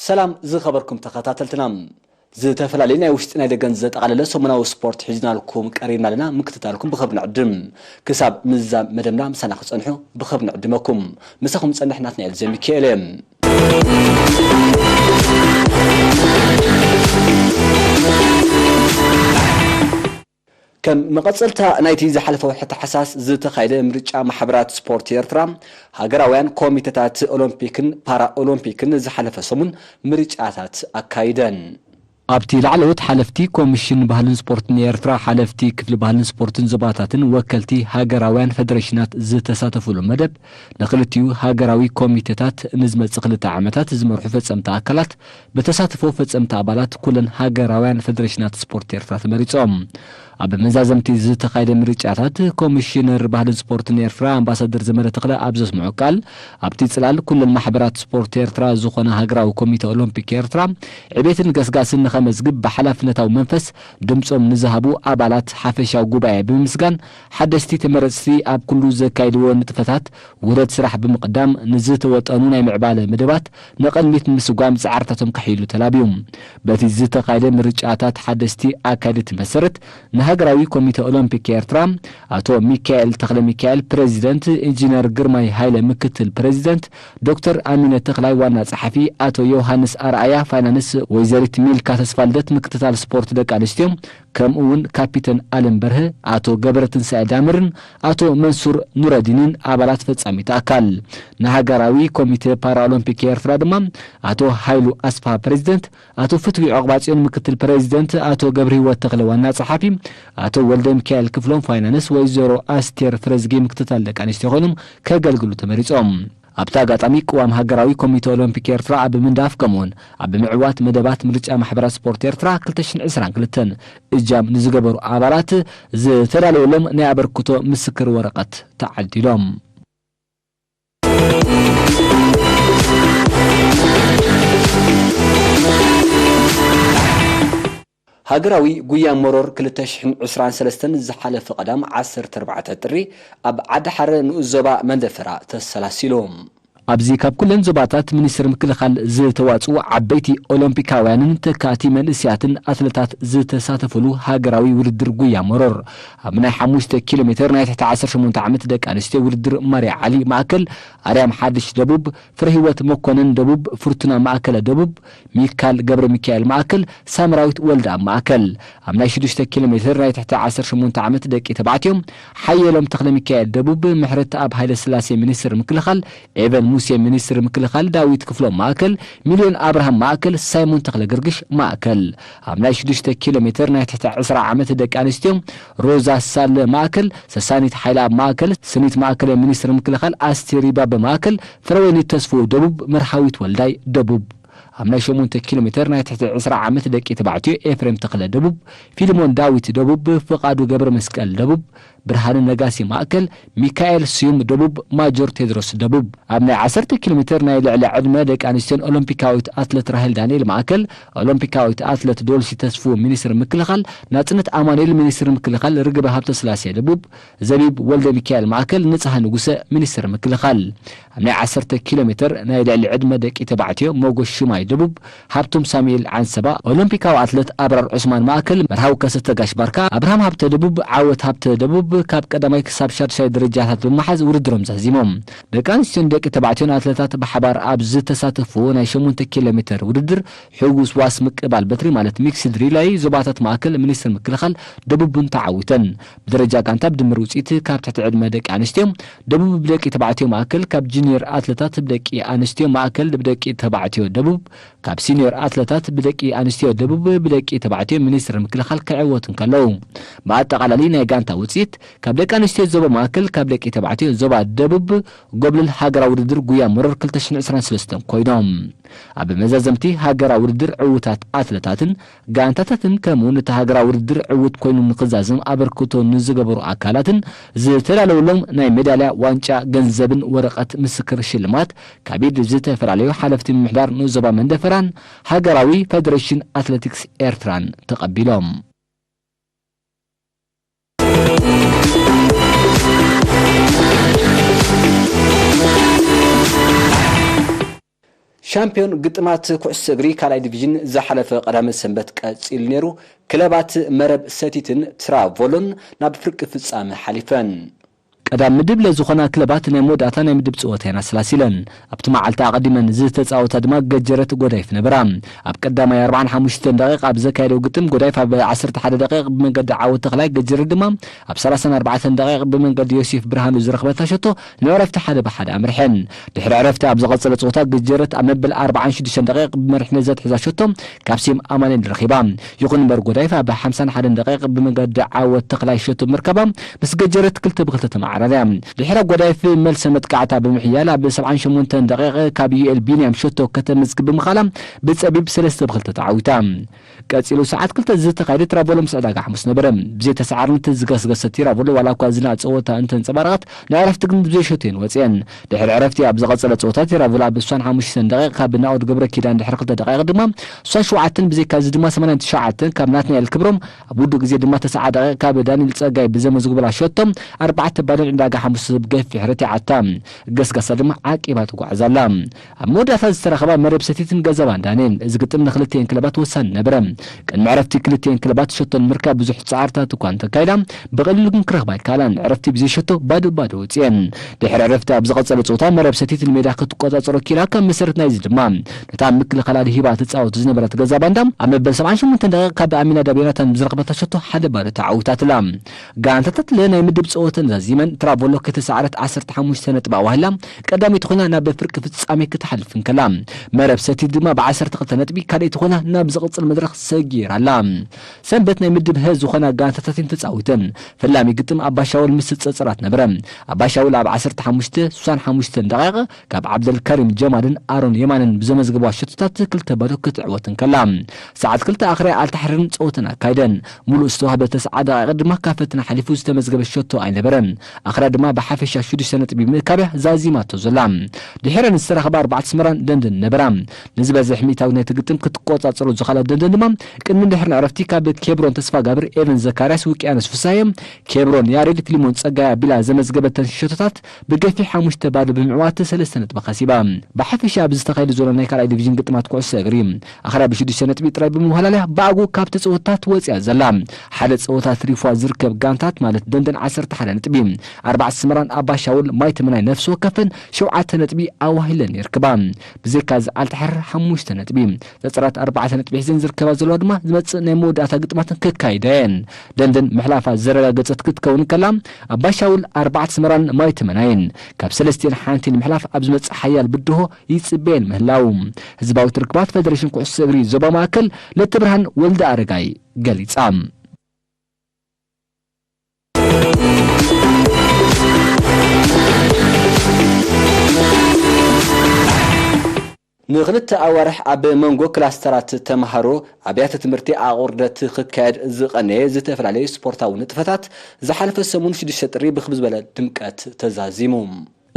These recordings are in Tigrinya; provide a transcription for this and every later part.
ሰላም ዝኸበርኩም ተኸታተልትና፣ ዝተፈላለዩ ናይ ውሽጢ ናይ ደገን ዘጠቓለለ ሰሙናዊ ስፖርት ሒዝናልኩም ቀሪብና ኣለና። ምክትታልኩም ብኽብሪ ንዕድም። ክሳብ ምዛም መደብና ምሳና ክጸንሑ ብኽብሪ ንዕድመኩም። ምሳኹም ጸንሕ ናትናኤል ዘሚካኤል እየ። ከም መቐጸልታ ናይቲ ዝሓለፈ ወርሒ ታሕሳስ ዝተኻየደ ምርጫ ማሕበራት ስፖርት ኤርትራ፣ ሃገራውያን ኮሚተታት ኦሎምፒክን ፓራ ኦሎምፒክን ዝሓለፈ ሰሙን ምርጫታት ኣካይደን። ኣብቲ ላዕለዎት ሓለፍቲ ኮሚሽን ባህልን ስፖርትን ኤርትራ፣ ሓለፍቲ ክፍሊ ባህልን ስፖርትን ዞባታትን ወከልቲ ሃገራውያን ፈደረሽናት ዝተሳተፉሉ መደብ፣ ንክልቲኡ ሃገራዊ ኮሚተታት ንዝመጽእ ክልተ ዓመታት ዝመርሑ ፈጸምቲ ኣካላት ብተሳትፎ ፈጸምቲ ኣባላት ኩለን ሃገራውያን ፈደረሽናት ስፖርት ኤርትራ ተመሪጾም። ኣብ መዛዘምቲ ዝተኻየደ ምርጫታት፣ ኮሚሽነር ባህልን ስፖርትን ኤርትራ ኣምባሳደር ዘመረ ተኽለ ኣብ ዘስምዖ ቃል፣ ኣብቲ ጽላል ኩለን ማሕበራት ስፖርት ኤርትራ ዝኾነ ሃገራዊ ኮሚተ ኦሎምፒክ ኤርትራ፣ ዕቤትን ገስጋስን ንኸመዝግብ ብሓላፍነታዊ መንፈስ ድምጾም ንዝሃቡ ኣባላት ሓፈሻዊ ጉባኤ ብምምስጋን፣ ሓደስቲ ተመረጽቲ ኣብ ኩሉ ዘካይድዎ ንጥፈታት ውህደት ስራሕ ብምቕዳም፣ ንዝተወጠኑ ናይ ምዕባለ መደባት ንቕድሚት ንምስጓም ጻዕርታቶም ከሕይሉ ተላብዩ። በቲ ዝተኻየደ ምርጫታት ሓደስቲ ኣካየድቲ መሰረት፣ ንሃገራዊ ኮሚተ ኦሎምፒክ ኤርትራ ኣቶ ሚካኤል ተኽለ ሚካኤል ፕረዚደንት፣ ኢንጂነር ግርማይ ሃይለ ምክትል ፕረዚደንት፣ ዶክተር ኣሚነ ተኽላይ ዋና ጸሓፊ፣ ኣቶ ዮሃንስ ኣርኣያ ፋይናንስ፣ ወይዘሪት ሚልካ ተስፋልደት ምክትታል ስፖርት ደቂ ኣንስትዮ፣ ከምኡ እውን ካፒተን ኣለም በርሀ፣ ኣቶ ገብረትንሳኤ ዳምርን ኣቶ መንሱር ኑረዲንን ኣባላት ፈጻሚት ኣካል። ንሃገራዊ ኮሚተ ፓራኦሎምፒክ ኤርትራ ድማ ኣቶ ሃይሉ ኣስፋ ፕረዚደንት፣ ኣቶ ፍትዊ ዑቕባጽዮን ምክትል ፕረዚደንት፣ ኣቶ ገብረህይወት ተኽለ ዋና ጸሓፊ፣ ኣቶ ወልደ ሚካኤል ክፍሎም ፋይናንስ፣ ወይዘሮ ኣስቴር ፍረዝጊ ምክትታል ደቂ ኣንስትዮ ኮይኖም ከገልግሉ ተመሪጾም። ኣብቲ ኣጋጣሚ ቅዋም ሃገራዊ ኮሚተ ኦሎምፒክ ኤርትራ ኣብ ምንዳፍ ከምኡውን ኣብ ምዕዋት መደባት ምርጫ ማሕበራት ስፖርት ኤርትራ ክልተ ሽሕን ዕስራን ክልተን እጃም ንዝገበሩ ኣባላት ዝተዳለወሎም ናይ ኣበርክቶ ምስክር ወረቐት ተዓዲሎም። ሃገራዊ ጉያ መሮር ክልተ ሽሕን ዕስራን ሰለስተን ዝሓለፈ ቀዳም ዓሰርተ ኣርባዕተ ጥሪ ኣብ ዓዲ ሓረ ንኡስ ዞባ መንደፈራ ተሰላሲሉ። ኣብዚ ካብ ኩለን ዞባታት ሚኒስትሪ ምክልኻል ዝተዋፅኡ ዓበይቲ ኦሎምፒካውያንን ተካእቲ መንእሰያትን ኣትለታት ዝተሳተፍሉ ሃገራዊ ውድድር ጉያ መሮር ኣብ ናይ ሓሙሽተ ኪሎ ሜትር ናይ ትሕቲ ዓሰርተ ሸሞንተ ዓመት ደቂ ኣንስትዮ ውድድር ማርያ ዓሊ ማእከል ኣርያም ሓድሽ ደቡብ፣ ፍረህይወት መኮነን ደቡብ፣ ፍርቱና ማእከለ ደቡብ፣ ሚካል ገብረ ሚካኤል ማእከል፣ ሳምራዊት ወልደኣብ ማእከል። ኣብ ናይ ሽዱሽተ ኪሎ ሜትር ናይ ትሕቲ ዓሰርተ ሸሞንተ ዓመት ደቂ ተባዕትዮ ሓየሎም ተኽለ ሚካኤል ደቡብ፣ ምሕረተኣብ ሃይለ ስላሴ ሚኒስትር ምክልኻል፣ ኤቨን ሙሴ ሚኒስትር ምክልኻል፣ ዳዊት ክፍሎም ማእከል፣ ሚልዮን ኣብርሃም ማእከል፣ ሳይሞን ተኽለ ገርግሽ ማእከል። ኣብ ናይ ሽዱሽተ ኪሎ ሜትር ናይ ትሕቲ ዕስራ ዓመት ደቂ ኣንስትዮ ሮዛ ሳለ ማእከል፣ ሰሳኒት ሓይለኣብ ማእከል፣ ስኒት ማእከለ ሚኒስትር ምክልኻል፣ ኣስቴር ይባበ ማእከል፣ ፍረወይኒ ተስፉ ደቡብ፣ መርሃዊት ወልዳይ ደቡብ። ኣብ ናይ ሸሞንተ ኪሎ ሜትር ናይ ትሕቲ ዕስራ ዓመት ደቂ ተባዕትዮ ኤፍሬም ተኽለ ደቡብ፣ ፊልሞን ዳዊት ደቡብ፣ ፍቓዱ ገብረ መስቀል ደቡብ፣ ብርሃነ ነጋሲ ማእከል፣ ሚካኤል ስዩም ደቡብ፣ ማጆር ቴድሮስ ደቡብ። ኣብ ናይ ዓሰርተ ኪሎ ሜትር ናይ ልዕሊ ዕድመ ደቂ ኣንስትዮን ኦሎምፒካዊት ኣትለት ራሄል ዳንኤል ማእከል፣ ኦሎምፒካዊት ኣትለት ዶልሲ ተስፉ ሚኒስትር ምክልኻል፣ ናጽነት ኣማኑኤል ሚኒስትር ምክልኻል፣ ርግበ ሃብተስላሴ ደቡብ፣ ዘቢብ ወልደ ሚካኤል ማእከል፣ ንጽሃ ንጉሰ ሚኒስትር ምክልኻል። ኣብ ናይ ዓሰርተ ኪሎ ሜትር ናይ ልዕሊ ዕድመ ደቂ ተባዕትዮ ሞጎስ ሽማይ ደቡብ፣ ሃብቶም ሳሙኤል ዓንሰባ፣ ኦሎምፒካዊ ኣትለት ኣብራር ዑስማን ማእከል፣ መርሃዊ ከሰተ ጋሽ ባርካ፣ ኣብርሃም ሃብተ ደቡብ፣ ዓወት ሃብተ ደቡብ ካብ ቀዳማይ ክሳብ ሻድሻይ ደረጃታት ብምሓዝ ውድድሮም ዘዚሞም። ደቂ ኣንስትዮን ደቂ ተባዕትዮን ኣትለታት ብሓባር ኣብ ዝተሳተፍዎ ናይ ሸሞንተ ኪሎ ሜትር ውድድር ሕጉስ ዋስ ምቅባል በትሪ ማለት ሚክስድ ሪላይ ዞባታት ማእከል፣ ሚኒስትር ምክልኻል ደቡብን ተዓዊተን። ብደረጃ ጋንታ ብድምር ውፅኢት ካብ ትሕቲ ዕድመ ደቂ ኣንስትዮ ደቡብ ብደቂ ተባዕትዮ ማእከል፣ ካብ ጁኒየር ኣትለታት ብደቂ ኣንስትዮ ማእከል ብደቂ ተባዕትዮ ደቡብ፣ ካብ ሲኒየር ኣትለታት ብደቂ ኣንስትዮ ደቡብ ብደቂ ተባዕትዮ ሚኒስትር ምክልኻል ክዕወቱ እንከለዉ፣ ብኣጠቓላሊ ናይ ጋንታ ውፅኢት ካብ ደቂ ኣንስትዮ ዞባ ማእከል፣ ካብ ደቂ ተባዕትዮ ዞባ ደቡብ ጎብለል ሃገራዊ ውድድር ጉያ መሮር ክልተ ሽሕን ዕስራን ሰለስተን ኮይኖም። ኣብ መዛዘምቲ ሃገራዊ ውድድር ዕዉታት ኣትለታትን ጋንታታትን ከምኡ ነቲ ሃገራዊ ውድድር ዕዉት ኮይኑ ንክዛዘም ኣበርክቶ ንዝገበሩ ኣካላትን ዝተዳለወሎም ናይ ሜዳልያ፣ ዋንጫ፣ ገንዘብን ወረቐት ምስክር ሽልማት ካብ ኢድ ዝተፈላለዩ ሓለፍቲ ምምሕዳር ንኡስ ዞባ መንደፈራን ሃገራዊ ፈደሬሽን ኣትሌቲክስ ኤርትራን ተቐቢሎም። ሻምፒዮን ግጥማት ኩዕሶ እግሪ ካልኣይ ዲቪዥን ዝሓለፈ ቀዳመ ሰንበት ቀጺሉ ነይሩ። ክለባት መረብ ሰቲትን ትራቮሎን ናብ ፍርቂ ፍጻመ ሓሊፈን። ቀዳም ምድብ ለዝኾና ክለባት ናይ መወዳእታ ናይ ምድብ ጽወታ እየን ኣሰላሲለን። ኣብቲ መዓልቲ ኣቐዲመን ዝተጻወታ ድማ ገጀረት ጎዳይፍ ነበራ። ኣብ ቀዳማይ ኣርባዓን ሓሙሽተን ደቂቕ ኣብ ዘካየደው ግጥም ጎዳይፍ ኣብ ዓሰርተ ሓደ ደቂቕ ብመንገዲ ዓወት ተኽላይ፣ ገጀረት ድማ ኣብ ሰላሳን ኣርባዕተን ደቂቕ ብመንገዲ ዮሴፍ ብርሃኑ ዝረኽበታ ሸቶ ንዕረፍቲ ሓደ ብሓደ ኣምርሐን። ድሕሪ ዕረፍቲ ኣብ ዝቐጸለ ጸወታ ገጀረት ኣብ መበል ኣርባዓን ሽዱሽተን ደቂቕ ብመሪሕነት ዘትሕዛ ሸቶ ካብ ሴም ኣማኑኤል ረኺባ። ይኹን እምበር ጎዳይፍ ኣብ ሓምሳን ሓደን ደቂቕ ብመንገዲ ዓወት ተኽላይ ሸቶ ምርካባ ምስ ገጀረት ክልተ ብክልተ ተመዓራርያ። ድሕሪ ጎዳይፍ መልሰ መጥቃዕታ ብምሕያል ኣብ ሰብዓን ሸሞንተን ደቂቕ ካብ ዩኤል ቢንያም ሸቶ ከተመዝግብ ብምኻላ ብጸቢብ ሰለስተ ብክልተ ተዓዊታ። ቀጺሉ ሰዓት ክልተ ዝተኻየደ ትራቮሎ ምስ ዕዳጋ ሓሙስ ነበረ። ብዘይ ተሰዓርነት ዝገስገሰ ቲራቮሎ ዋላ እኳ ዝና ጸወታ እንተንጸባረቐት ንዕረፍቲ ግን ብዘይ ሸቶ እየን ወጺአን። ድሕሪ ዕረፍቲ ኣብ ዝቐጸለ ጸወታ ቲራቮሎ ኣብ ስሳን ሓሙሽተን ደቂቕ ካብ ናኦድ ገብረ ኪዳን ድሕሪ ክልተ ደቂቕ ድማ ስሳን ሸውዓተን ብዘይካ እዚ ድማ ሰማንያን ትሽዓተን ካብ ናትናኤል ክብሮም ኣብ ውዱእ ግዜ ድማ ተስዓ ደቂቕ ካብ ዳንኤል ጸጋይ ብዘመዝግቡላ ሸቶ ኣርባዕተ ባዶ ዕዳጋ ሓሙስ ብገፊሕ ረቲዓታ። ገስጋሳ ድማ ዓቂባ ትጓዓዝ ኣላ። ኣብ መወዳእታ ዝተረኸባ መረብ ሰቲትን ገዛባን ዳንኤል፣ እዚ ግጥም ንክልቲኤን ክለባት ወሳኒ ነበረ። ቅድሚ ዕረፍቲ ክልቲኤን ክለባት ሸቶ ንምርካብ ብዙሕ ጻዕርታት እኳ እንተካይዳ፣ ብቐሊሉ ግን ክረኽባ ኣይከኣላን። ዕረፍቲ ብዘይ ሸቶ ባዶ ባዶ ወጺኤን። ድሕሪ ዕረፍቲ ኣብ ዝቐጸለ ጸወታ መረብ ሰቲት ንሜዳ ክትቆጻጸሮ ኪኢላ። ካብ መሰረት ናይዚ ድማ ነታ ምክልኻል ኣድሂባ ትጻወት ዝነበረት ገዛባ እንዳ ኣብ መበል ሰብዓን ሸሞንተን ደቂቕ ካብ ኣሚናዳብ ዮናታን ብዝረኸበታ ሸቶ ሓደ ባዶ ተዓዊታትላ። ጋንታታት ለ ናይ ምድብ ጸወተን ዛዚመን ትራቮሎ ከተሰዓረት ዓሰርተ ሓሙሽተ ነጥቢ ኣዋሂላ ቀዳመይቲ ኮይና ናብ ፍርቂ ፍጻሜ ክትሓልፍ እንከላ፣ መረብ ሰቲት ድማ ብዓሰርተ ክልተ ነጥቢ ካልኣይቲ ኮይና ናብ ዝቕጽል መድረኽ ሰጊራ ኣላ። ሰንበት ናይ ምድብ ሀ ዝኾና ጋንታታት እየን ተጻዊተን። ፈላሚ ግጥም ኣባሻውል ምስ ጸጸራት ነበረ። ኣባሻውል ኣብ ዓሰርተ ሓሙሽተ ስሳን ሓሙሽተን ደቂቕ ካብ ዓብደልከሪም ጀማልን ኣሮን የማንን ብዘመዝገቧ ሸቶታት ክልተ ባዶ ክትዕወት እንከላ፣ ሰዓት ክልተ ኣኽርያ ኣልታሕርን ጸወተን ኣካይደን። ሙሉእ ዝተዋህበ ተስዓ ደቂቕ ድማ ካብ ፈተና ሓሊፉ ዝተመዝገበ ሸቶ ኣይነበረን። ኣኽርያ ድማ ብሓፈሻ ሽዱሽተ ነጥቢ ምእካብያ ዛዚማቶ ዘላ። ድሒረን ዝተረኸባ ኣርባዕተ ኣስመራን ደንደን ነበራ። ንዝበዝሕ ሚእታዊት ናይቲ ግጥም ክትቆጻጸሮ ዝኸኣላ ደንደን ድማ ቅድሚ ድሕሪ ዕረፍቲ ካብ ኬብሮን ተስፋጋብር፣ ኤቨን ዘካርያስ፣ ውቅያኖስ ፍሳየ፣ ኬብሮን ያሬድ፣ ፊሊሞን ጸጋይ ኣቢላ ዘመዝገበተን ሸቶታት ብገፊሕ ሓሙሽተ ባዶ ብምዕዋት ሰለስተ ነጥቢ ከሲባ። ብሓፈሻ ኣብ ዝተኻየደ ዘሎ ናይ ካልኣይ ዲቪዥን ግጥማት ኩዕሶ እግሪ ኣኽርያ ብሽዱሽተ ነጥቢ ጥራይ ብምውህላልያ ብኣግኡ ካብ ተጸወታት ወጽያ ዘላ። ሓደ ጸወታ ትሪፏ ዝርከብ ጋንታት ማለት ደንደን ዓሰርተ ሓደ ነጥቢ፣ ኣርባዕተ ኣስመራን ኣባሻውል ማይ ተመናይ ነፍሲ ወከፈን ሸውዓተ ነጥቢ ኣዋሂለን ይርከባ። ብዘይካ እዚ ኣልታሕር ሓሙሽተ ነጥቢ። ጸጸራት ኣርባዕተ ነጥቢ ሒዘን ዝርከባ ዘለዋ ድማ ዝመጽእ ናይ መወዳእታ ግጥማተን ከካይዳ እየን። ደንደን ምሕላፋ ዘረጋገጸት ክትከውን ከላ፣ ኣባሻውል ኣርባዕተ ኣስመራን ማይ ተመናይን ካብ ሰለስቲኤን ሓንቲ ንምሕላፍ ኣብ ዝመጽእ ሓያል ብድሆ ይጽበየን ምህላው ህዝባዊ ርክባት ፈደሬሽን ኩዕሶ እግሪ ዞባ ማእከል ለተብርሃን ወልደ ኣረጋይ ገሊጻ። ንኽልተ ኣዋርሕ ኣብ መንጎ ክላስተራት ተምሃሮ ኣብያተ ትምህርቲ ኣቑርደት ክካየድ ዝቐነየ ዝተፈላለዩ ስፖርታዊ ንጥፈታት ዝሓለፈ ሰሙን ሽዱሽተ ጥሪ ብኽብ ዝበለ ድምቀት ተዛዚሙ።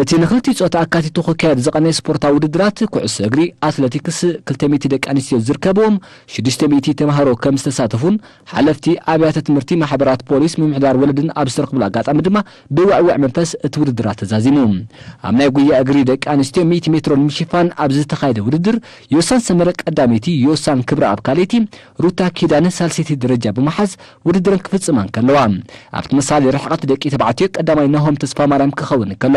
እቲ ንኽልቲኡ ጾታ ኣካቲቱ ክካየድ ዝቐነየ ስፖርታዊ ውድድራት ኩዕሶ እግሪ፣ ኣትሌቲክስ፣ ክልተ ሚእቲ ደቂ ኣንስትዮ ዝርከብዎም ሽዱሽተ ሚእቲ ተምሃሮ ከም ዝተሳተፉን ሓለፍቲ ኣብያተ ትምህርቲ፣ ማሕበራት ፖሊስ፣ ምምሕዳር ወለድን ኣብ ዝተረኽብሉ ኣጋጣሚ ድማ ብውዕውዕ መንፈስ እቲ ውድድራት ተዛዚሙ። ኣብ ናይ ጉያ እግሪ ደቂ ኣንስትዮ ሚእቲ ሜትሮ ንምሽፋን ኣብ ዝተኻየደ ውድድር ዮሳን ሰመረ ቀዳመይቲ፣ ዮሳን ክብረኣብ ካልኣይቲ፣ ሩታ ኪዳነ ሳልሰይቲ ደረጃ ብምሓዝ ውድድረን ክፍጽማ እንከለዋ፣ ኣብ ተመሳሳሊ ርሕቐት ደቂ ተባዕትዮ ቀዳማይ ናሆም ተስፋማርያም ክኸውን እንከሎ፣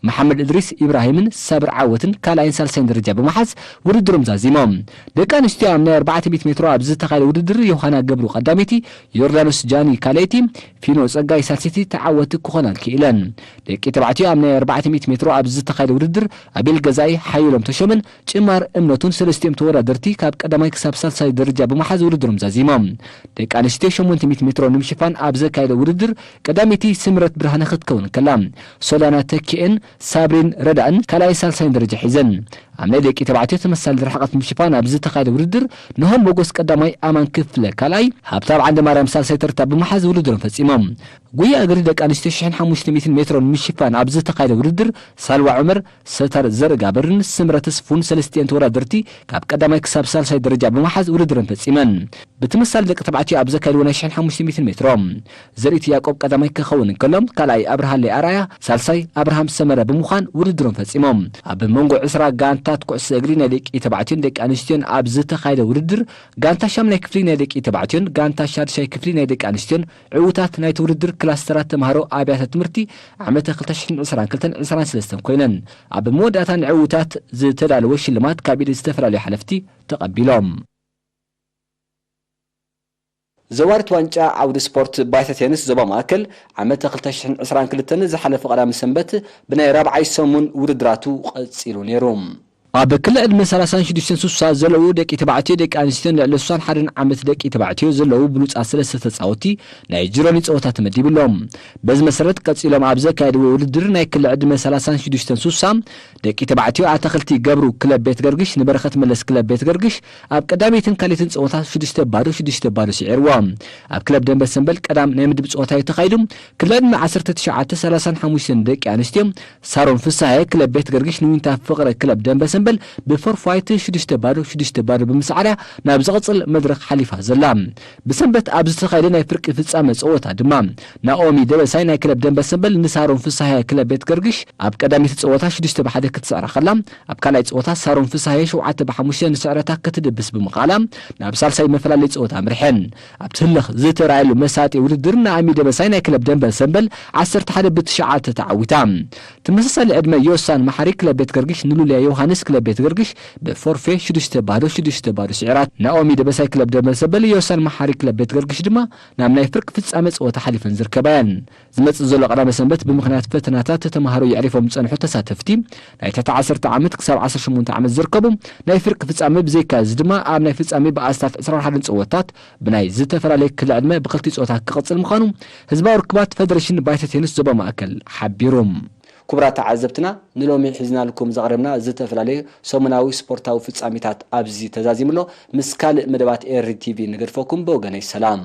መሓመድ እድሪስ ኢብራሂምን ሳብር ዓወትን ካልኣይን ሳልሳይን ደረጃ ብምሓዝ ውድድሮም ዛዚሞም። ደቂ ኣንስትዮ ኣብ ናይ ኣርባዕተ ሚእቲ ሜትሮ ኣብ ዝተኻየደ ውድድር ዮሃና ገብሩ ቀዳመይቲ፣ ዮርዳኖስ ጃኒ ካልኣይቲ፣ ፊኖ ጸጋይ ሳልሰይቲ ተዓወቲ ክኾና ክኢለን። ደቂ ተባዕትዮ ኣብ ናይ ኣርባዕተ ሚእቲ ሜትሮ ኣብ ዝተኻየደ ውድድር ኣቤል ገዛኢ፣ ሓየሎም ተሾመን ጭማር እምነቱን ሰለስቲኦም ተወዳደርቲ ካብ ቀዳማይ ክሳብ ሳልሳይ ደረጃ ብምሓዝ ውድድሮም ዛዚሞም። ደቂ ኣንስትዮ ሸሞንተ ሚእቲ ሜትሮ ንምሽፋን ኣብ ዘካየደ ውድድር ቀዳመይቲ ስምረት ብርሃነ ክትከውን ከላ፣ ሶልያና ተኪኤን ሳብሪን ረዳእን ካልኣይ ሳልሳይን ደረጃ ሒዘን። ኣብ ናይ ደቂ ተባዕትዮ ተመሳሳሊ ርሕቐት ንምሽፋን ኣብ ዝተኻየደ ውድድር፣ ናሆም ሞጎስ ቀዳማይ፣ ኣማን ክፍለ ካልኣይ፣ ሃብታም ዓንደማርያም ሳልሳይ ተርታ ብምሓዝ ውድድሮም ፈጺሞም። ጉያ እግሪ ደቂ ኣንስትዮ ሽሕን ሓሙሽተ ሚእትን ሜትሮን ንምሽፋን ኣብ ዝተኻየደ ውድድር፣ ሳልዋ ዑመር፣ ሰታር ዘርጋብርን ስምረ ተስፉን ሰለስቲኤን ተወዳደርቲ ካብ ቀዳማይ ክሳብ ሳልሳይ ደረጃ ብምሓዝ ውድድረን ፈጺመን። ብተመሳሳሊ ደቂ ተባዕትዮ ኣብ ዘካየድዎ ናይ ሽሕን ሓሙሽተ ሚእትን ሜትሮ፣ ዘርኢት ያዕቆብ ቀዳማይ ክኸውን እንከሎ፣ ካልኣይ ኣብርሃለይ ኣርኣያ፣ ሳልሳይ ኣብርሃም ሰመረ ብምዃን ውድድሮም ፈጺሞም። ኣብ መንጎ ዕስራ ጋንታ ታት ኩዕሶ እግሪ ናይ ደቂ ተባዕትዮን ደቂ ኣንስትዮን ኣብ ዝተኻየደ ውድድር፣ ጋንታ ሻምናይ ክፍሊ ናይ ደቂ ተባዕትዮን ጋንታ ሻድሻይ ክፍሊ ናይ ደቂ ኣንስትዮን ዕዉታት ናይቲ ውድድር ክላስተራት ተምሃሮ ኣብያተ ትምህርቲ ዓመተ ክልተ ሽሕን ዕስራን ክልተን ዕስራን ሰለስተን ኮይነን። ኣብ መወዳእታ ንዕዉታት ዝተዳለወ ሽልማት ካብ ኢድ ዝተፈላለዩ ሓለፍቲ ተቐቢሎም። ዘዋርት ዋንጫ ዓውዲ ስፖርት ባይታ ቴንስ ዞባ ማእከል ዓመተ ክልተ ሽሕን ዕስራን ክልተን ዝሓለፈ ቀዳም ሰንበት ብናይ ራብዓይ ሰሙን ውድድራቱ ቀጺሉ ነይሩ። ኣብ ክሊ ዕድመ ሰላሳን ሽዱሽተን ስሳ ዘለዉ ደቂ ተባዕትዮ ደቂ ኣንስትዮን ልዕሊ ስሳን ሓደን ዓመት ደቂ ተባዕትዮ ዘለዉ ብሉጻት ሰለስተ ተጻወቲ ናይ ጅሮኒ ጸወታ ተመዲብሎም። በዚ መሰረት ቀጺሎም ኣብ ዘካየድዎ ውድድር ናይ ክሊ ዕድመ ሰላሳን ሽዱሽተን ስሳ ደቂ ተባዕትዮ ኣታኽልቲ ገብሩ ክለብ ቤት ገርግሽ ንበረኸት መለስ ክለብ ቤት ገርግሽ ኣብ ቀዳመይትን ካልኣይትን ጸወታ ሽዱሽተ ባዶ ሽዱሽተ ባዶ ስዒርዎ። ኣብ ክለብ ደንበ ሰንበል ቀዳም ናይ ምድብ ጸወታ እዩ ተኻይዱ። ክሊ ዕድመ ዓሰርተ ትሽዓተ ሰላሳን ሓሙሽተን ደቂ ኣንስትዮ ሳሮን ፍስሃየ ክለብ ቤት ገርግሽ ንዊንታ ፍቕረ ክለብ ደንበ ሰንበል ብፎርፋይት ሽዱሽተ ባዶ ሽዱሽተ ባዶ ብምስዓራ ናብ ዝቕጽል መድረኽ ሓሊፋ ዘላ። ብሰንበት ኣብ ዝተኻየደ ናይ ፍርቂ ፍጻመ ጸወታ ድማ ናኦሚ ደበሳይ ናይ ክለብ ደንበ ሰንበል ንሳሮን ፍስሃየ ክለብ ቤት ገርግሽ ኣብ ቀዳመይቲ ጸወታ ሽዱሽተ ብሓደ ክትስዕራ ከላ፣ ኣብ ካልኣይ ጸወታ ሳሮን ፍስሃየ ሸውዓተ ብሓሙሽተ ንስዕረታ ክትድብስ ብምኽኣላ ናብ ሳልሳይ መፈላለይ ጸወታ ኣምርሐን። ኣብቲ ህልኽ ዝተራእየሉ መሳጢ ውድድር ናኦሚ ደበሳይ ናይ ክለብ ደንበ ሰንበል ዓሰርተ ሓደ ብትሽዓተ ተዓዊታ። ተመሳሳሊ ዕድመ ዮሳን መሓሪ ክለብ ቤት ገርግሽ ንሉልያ ዮሃንስ ክለብ ቤት ገርግሽ ብፎርፌ ሽዱሽተ ባዶ ሽዱሽተ ባዶ ስዒራት። ናኦሚ ደበሳይ ክለብ ደንበ ሰንበል ዮሳን መሓሪ ክለብ ቤት ገርግሽ ድማ ናብ ናይ ፍርቂ ፍጻመ ጸወታ ሓሊፈን ዝርከባ እየን። ዝመጽእ ዘሎ ቀዳመ ሰንበት ብምኽንያት ፈተናታት ተምሃሮ የዕሪፎም ዝጸንሑ ተሳተፍቲ ናይ ትሕቲ ዓሰርተ ዓመት ክሳብ ዓሰርተ ሸሞንተ ዓመት ዝርከቡ ናይ ፍርቂ ፍጻመ ብዘይካ እዚ ድማ ኣብ ናይ ፍጻመ ብኣስታት ዕስራን ሓደን ጸወታት ብናይ ዝተፈላለየ ክሊ ዕድመ ብክልቲ ጸወታ ክቕጽል ምዃኑ ህዝባዊ ርክባት ፈደሬሽን ባይታ ቴንስ ዞባ ማእከል ሓቢሩ። ክቡራት ተዓዘብትና፣ ንሎሚ ሒዝናልኩም ዘቕረብና ዝተፈላለየ ሰሙናዊ ስፖርታዊ ፍጻሜታት ኣብዚ ተዛዚሙ ኣሎ። ምስ ካልእ መደባት ኤሪ ቲቪ ንገድፈኩም። ብወገነይ ሰላም።